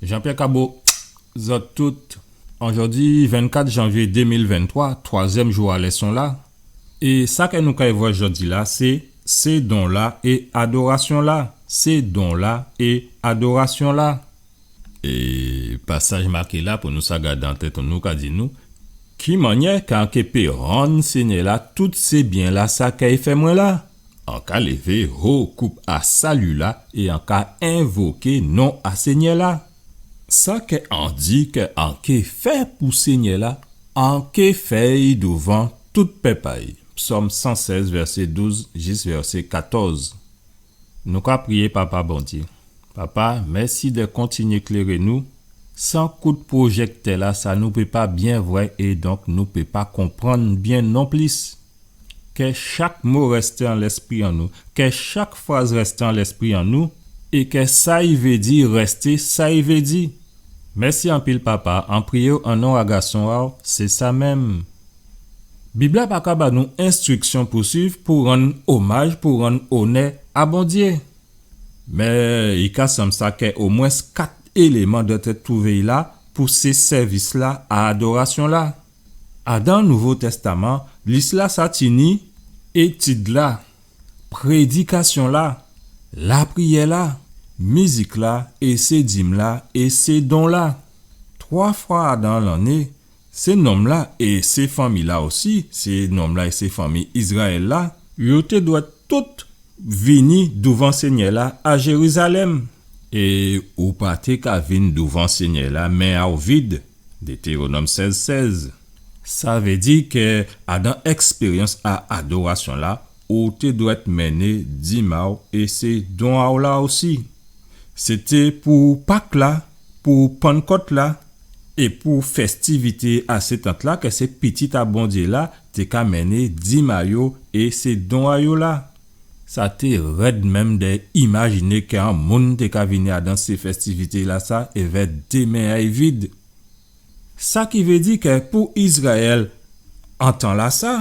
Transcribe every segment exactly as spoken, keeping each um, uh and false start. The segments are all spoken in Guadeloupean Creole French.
Jean-Pierre Cabot, zòt tout. Jòdi vennkat janvyé dé mil venntwa, twazyèm jou a lèson-la. É sa kè nou kay vwè jòdi-la, sé, sé don-la é adorasyon-la. Sé don-la é adorasyon-la. É pasaj maké-la pou nou sa gadé an tèt nou ka di nou, ki mannyè kè an ké pé rann Sényè-la tout sé byen-la sa kè i fè mwen la? An ka lévé ho koup a sali-la é an ka envoké non a Sényè-la. Sa kè an di kè an ké fè pou Sényè-la, an ké fè-y douvan tout pèp a-y. Psòm san sèz, vèsé douz jis vèsé katòz. Nou ka priyé Papa Bondyé. Papa, mèsi dè kontinyé kléré nou. San kout pwojèktè-la sa, nou pé pa byen vwè é donk nou pé pa konprann byen non plis. Kè chak mo rèsté an lèspri an nou, kè chak fraz rèsté an lèspri an nou, é kè sa i vé di rèsté sa i vé di. Mèsi anpil Papa, an priyé-w an non a Gason a-w, sé sa menm. Bib-la pa ka ba nou enstriksyon pou swiv, pou rann omaj, pou rann onè a Bondyé. Mé i ka sanm sa kè omwens kat éléman dwèt èt twouvé la pou sé sèvis-la a adorasyon-la. Adan Nouvo Tèstaman, lis-la sa tini étid-la, prédikasyon-la, lapriyè-la, mizik-la, é sé dim-la, é sé don-la. Twa fwa adan lanné, sé nonm-la é sé fanmi-la osi, sé nonm-la é sé fanmi Izrayèl-la, yo té dwèt tout vini douvan Sényè-la a Jérizalèm. É ou pa té ka vin douvan Sényè-la men a-w vid. Détéwonòm sèz sèz. Sa vé di kè adan èkspéryans a adorasyon-la, ou té dwèt mennen dim a-w é sé don a-w la osi. Sé té pou Pak-la, pou Pannkòt-la, é pou fèstivité a sé tant-la kè sé pitit a Bondyé-la té ka mennen dim a yo é sé don a yo la. Sa té rèd menm dè imajiné kè on moun té ka vini adan sé fèstivité-la sa èvè dé men a-y vid. Sa ki vé di kè pou Izrayèl, an tan-la sa,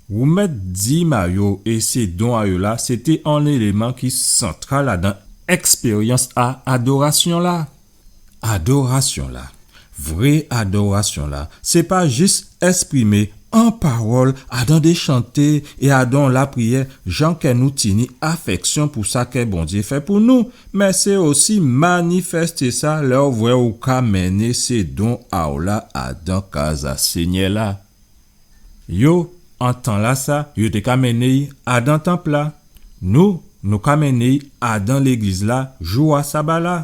woumèt dim a yo é sé don a yo la, sé té on éléman ki santral adan èkspéryans a adorasyon-la. Adorasyon-la, vré adorasyon-la, sé pa jis èsprimé an pawòl, adan dé chanté é adan lapriyè, jan kè nou tini afèksyon pou sa kè Bondyé fè pou nou, mé sé osi manifèsté sa lè ou vwè ou ka mennen sé don a-w la adan kaz a Sényè-la. Yo, an tan-la sa, yo té ka mennen-y adan tanp-la. Nou, nou ka mennen-y adan légliz-la, jou a saba-la.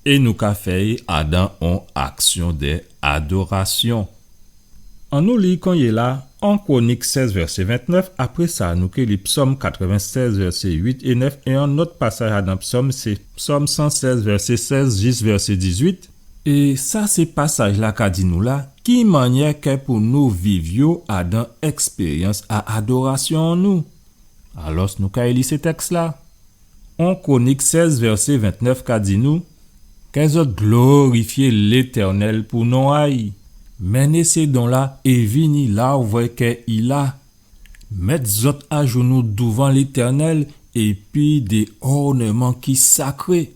É nou ka fè-y adan on aksyon dè adorasyon. Annou li konyé-la, on Kwonik sèz, vèsé ventnèf, apré sa, nou ké li Psòm katrèvensèz, vèsé uit é nèf, é on lòt pasaj adan Psòm, sé Psòm san sèz, vèsé sèz jis vèsé dizuit. É sa sé pasaj-la ka di nou la, ki mannyè kè pou nou viv yo adan èkspéryans a adorasyon an nou. Alòs nou kay li sé tèks-la. On Kwonik sèz, vèsé ventnèf ka di nou, kè zòt glorifyé Létènèl pou non a-y. Mennen sé don-la é vini la ou vwè kè i la. Mèt zòt ajounou douvan Létènèl épi dé ònèman ki sakré.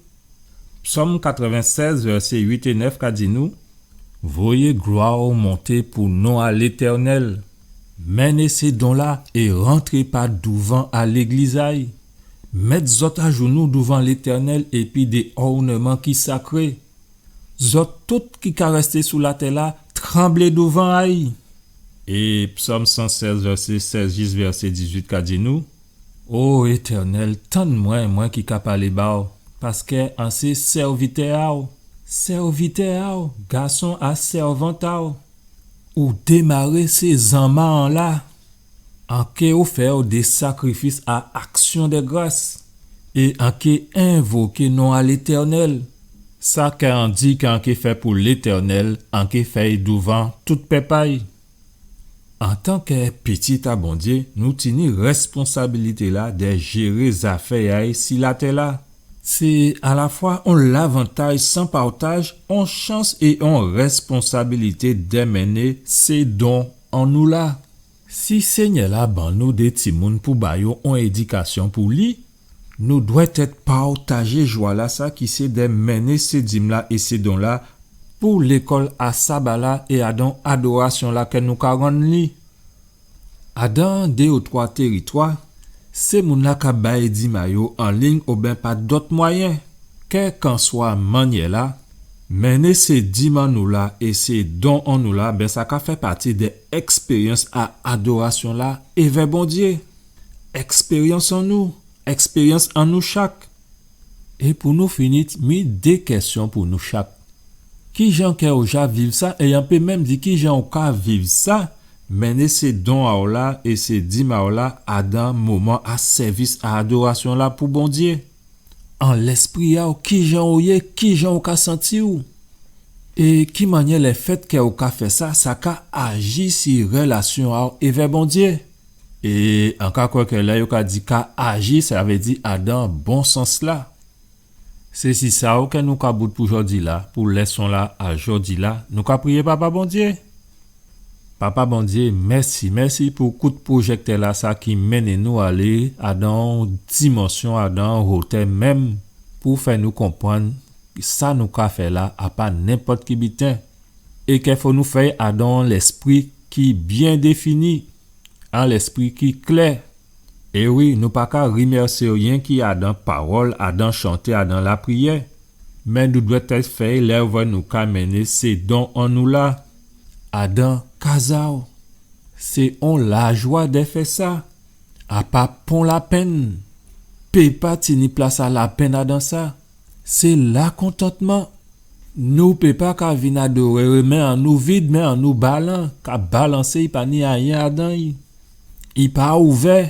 Psòm katrèvensèz, vèsé uit é nèf ka di nou, voyé glwa monté pou non a Létènèl. Mennen sé don-la é rantré pa douvan a légliz a-y. Mèt zòt ajounou douvan Létènèl épi dé ònèman ki sakré. Zòt tout ki ka rèsté sou latè-la, tranblé douvan a-y. É Psòm san sèz, vèsé sèz jis vèsé dizuit ka di nou, O Étènèl, tann mwen, mwen ki ka palé ba-w, paskè an sé sèvitè a-w, sèvitè a-w, gason a sèvant a-w. Ou démaré sé zanma an la. An ké ofè-w dé sakrifis a aksyon dè gras, é an ké envoké non a Létènèl. Sa kè an di kè an ké fè pou Létènèl, an ké fè-y douvan tout pèp a-y. Antankè pitit a Bondyé, nou tini rèsponsabilité-la dè jéré zafè a-y si latè-la. Sé alafwa on lavantaj san pataj, on chans é on rèsponsabilité dè mennen sé don an nou la. Si Sényè-la ban nou dé timoun pou ba yo on édikasyon pou li, Nou dwètèt pawtajé jwa-la sa ki sé dè mennen sé dim-la é sé don-la pou lékòl a saba-la é adan adorasyon-la kè nou ka rann li. Adan dé ou twa téritwa, sé moun-la ka bay dim a yo an lign oben pa dòt mwayen. Kèlkanswa mannyè-la, mennen sé dim an nou la é sé don an nou la, ben sa ka fè pati dè èkspéryans a adorasyon-la évè Bondyé. Èkspéryans an nou, èkspéryans an nou chak. É pou nou fini, mi dé kèsyon pou nou chak. Kijan kè ou ja viv sa, é an pé menm di kijan ou ka viv sa, mennen sé don a ou la é sé dim a ou la adan moman a sèvis a adorasyon-la pou Bondyé. An lèspri a ou, kijan ou yé, kijan ou ka santi ou? É ki mannyè lèfèt kè ou ka fè sa, sa ka aji si rèlasyon a ou évè Bondyé? É an ka kwè kè lè yo ka di ka aji, sa vé di adan bon sans-la. Sé si sa ou kè nou ka bout pou jòdi-la, pou lèson-la a jòdi-la, nou ka priyé Papa Bondyé. Papa Bondyé, mèsi, mèsi pou kout pwojèktè-la sa ki mennen nou alé adan on dimansyon, adan on wotè menm, pou fè nou konprann sa nou ka fè la a pa nenpòt ki biten. É kè fò nou fè adan on lèspri ki byen défini, on lèspri ki klè. É wi, nou pa ka rimèsyé yenki adan pawòl, adan chanté, adan lapriyè. Mé nou dwèt fè lè ou vwè nou ka mennen sé don an nou la adan kaz a ou. Sé on lajwa dè fè sa. A pa pon lapenn. Pé pa tini plas a lapenn adan sa. Sé lakontantman. Nou pé pa ka vin adoré men an nou vid, men an nou balan, ka balansé, i pa ni ayen adan i. I pa ouvè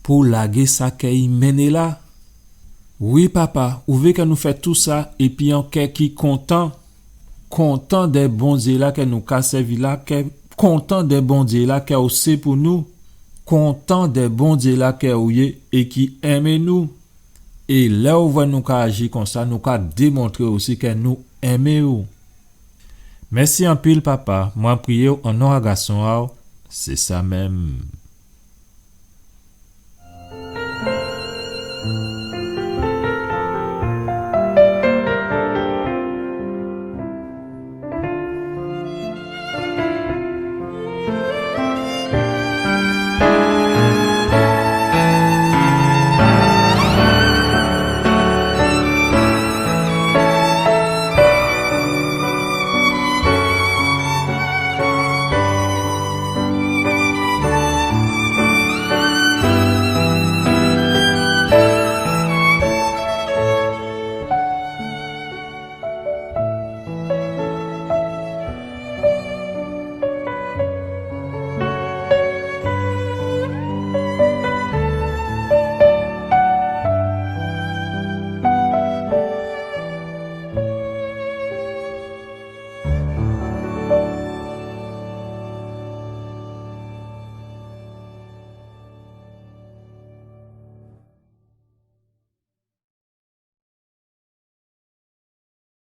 pou lagé sa kè i mennen la. Wi, Papa, ou vé kè nou fè tou sa, épi an kè ki kontan, kontan dè Bondyé la kè nou ka sèvi la, kè kontan dè Bondyé la kè ou sé pou nou, kontan dè Bondyé la kè ou yé é ki enmé nou. É lè ou vwè nou ka aji konsa, nou ka démontré osi kè nou enmé ou. Mèsi anpil, Papa. Mwen priyé ou an non a Gason a ou. Sé sa menm.